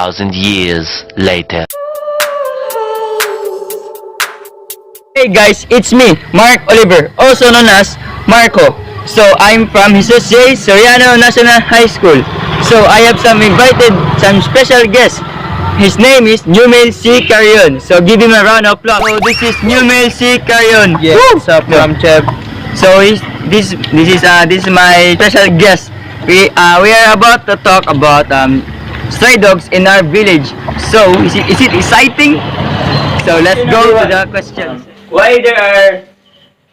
2,000 years later. Hey guys, it's me, Mark Oliver, also known as Marco. So I'm from Jesus J. Soriano National High School. So I have some invited, some special guests. His name is Numel C. Carion. So give him a round of applause. So this is Numel C. Carion. Yeah, Woo! what's up, Cheb? So he's, this is my special guest. We are about to talk about stray dogs in our village. So is it exciting? So let's go to the questions. Why there are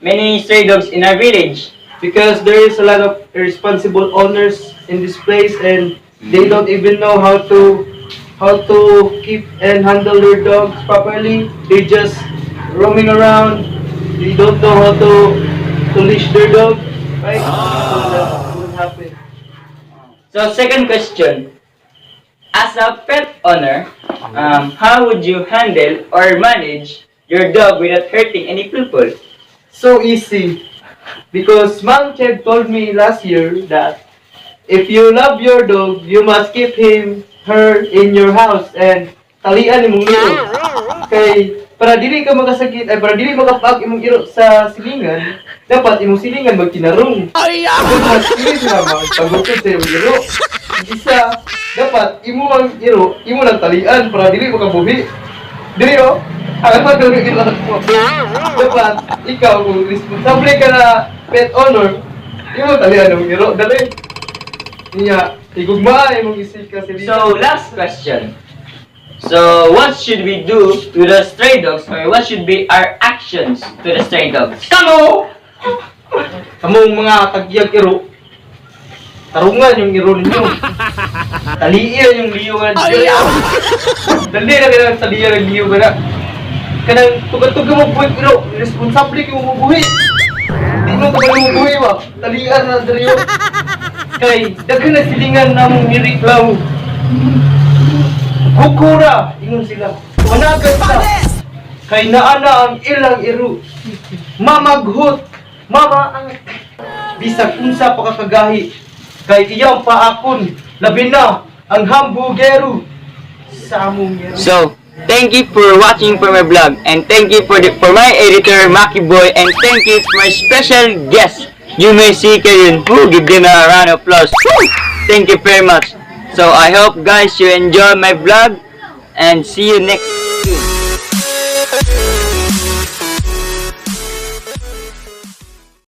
many stray dogs in our village? Because there is a lot of irresponsible owners in this place and they don't even know how to keep and handle their dogs properly. They just roaming around. They don't know how to leash their dog, right? So that wouldn't happen. So second question. As a pet owner, how would you handle or manage your dog without hurting any people? So easy. Because Mang Cheb told me last year that if you love your dog, you must keep him, her in your house and talian imong iro. Kay para dili ka makasakit ay para dili makapaak imong iro sa silingan, dapat imong silingan magtinarong. Kung mas dili sila magpagutod sa imong iro. Isa, dapat imo ang iro, imo lang talian para dili makabuhi. Dili oh. Ang mga iro mo. Dapat ikaw kung responsable ka na pet owner, imo talian ang iro dali. Niya, igugma imong isig ka silingan. So last question. So what should we do to the stray dogs or what should be our actions to the stray dogs? Kamo! Kamong mga tagyag iro, tarungan yung iro ninyo. Talian yung liyo nga. Dali na kanang talian ang liyo ka na. Kanang tugad-tugad mo buhi iro, responsable kayo mo buhi. Di mo ka mo buhi ba? Talian na dali. Kay daghan na silingan namong nireklamo. Kukura, ingon sila. Managat ta. Kay naa na ang ilang iro. Mamaghot, mama ang bisag unsa pa ka kagahi. Kay iyang paakon, labi na ang hambugero sa among iro. So thank you for watching for my vlog and thank you for my editor Maki Boy and thank you for my special guest, you may see Kayun. Woo, give them a round of applause. Woo! Thank you very much. So I hope guys you enjoy my vlog and see you next soon.